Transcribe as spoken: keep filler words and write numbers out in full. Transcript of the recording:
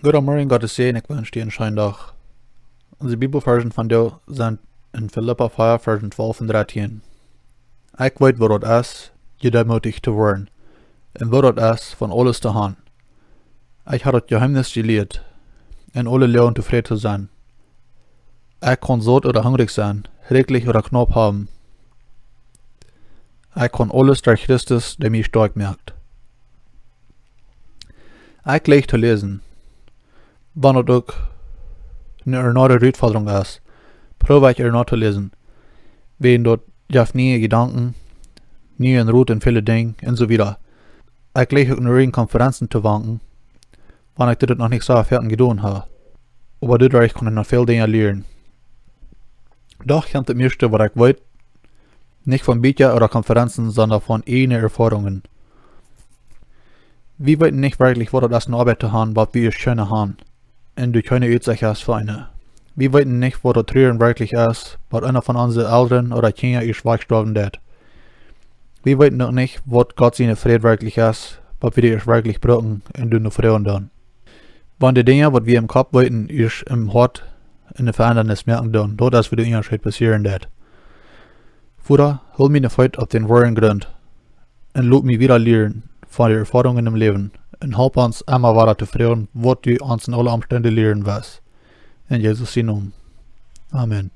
Goodemorjen, Gott sien Säajen, ekj wensch die eenen scheenen Dach. Onse Bibelvarsch vondoag sent en Filippa vea, Varsch twalf un dartieen. Ekj weet, waut daut es, jedeemootijcht to woaren, un waut daut es, von aules to haben. Ekj hab daut Jeheemnis jelieet, en aule Loagen tofräd to sennen. Ekj kaun saut ooda hungrich sennen, rikjlich ooda knaup haben. Ekj kaun aules derch Christus, dee mie stoakj moakt. Ekj jleich to läsen. Wan daut uk eene enorme Utfodrunk es, proow ekj ernua to läsen. Wäajen daut jeft niee Jedanken, nieen Rot en väle Dinja un soo wieda. Ekj jleich uk no Konferenzen to wanken, wan ekj dit noch nich soo väl jedonen hab. Oba doaderch kaun ekj noch väl Dinja lieren. Doch kjemt daut mieeschte, waut ekj weet, nich von Bieekja ooda Konferenzen, sonda von ieejne Erfoarungen. Wie weeten nich werkjlich, waut daut es, ne Oabeit to haben, waut wie ieescht kjennen haben, un doa kjeene Utsecht es fa eenen. Wie weeten nich, waut daut Truaren werkjlich es, wan eena von onse Elren ooda Kjinja ieescht wajchstoawen deit. Wie weeten uk nich, waut Gott sien Fräd werkjlich es, wan wie dee ieescht werkjlich brucken un doano froagen doonen. Wan de Dinja, waut wie em Kopp weeten, ieescht em Hoat eene Veendrunk moaken doonen, daut es, wua de Unjascheet passieren deit. Voda, hool miene Feet opp dän woaren Grunt un lot mie wieda lieren von de Erfoarungen em Läwen un help ons emma wada to froagen, waut du ons en aule Omstend lieren west. En Jesus sien Nomen. Amen.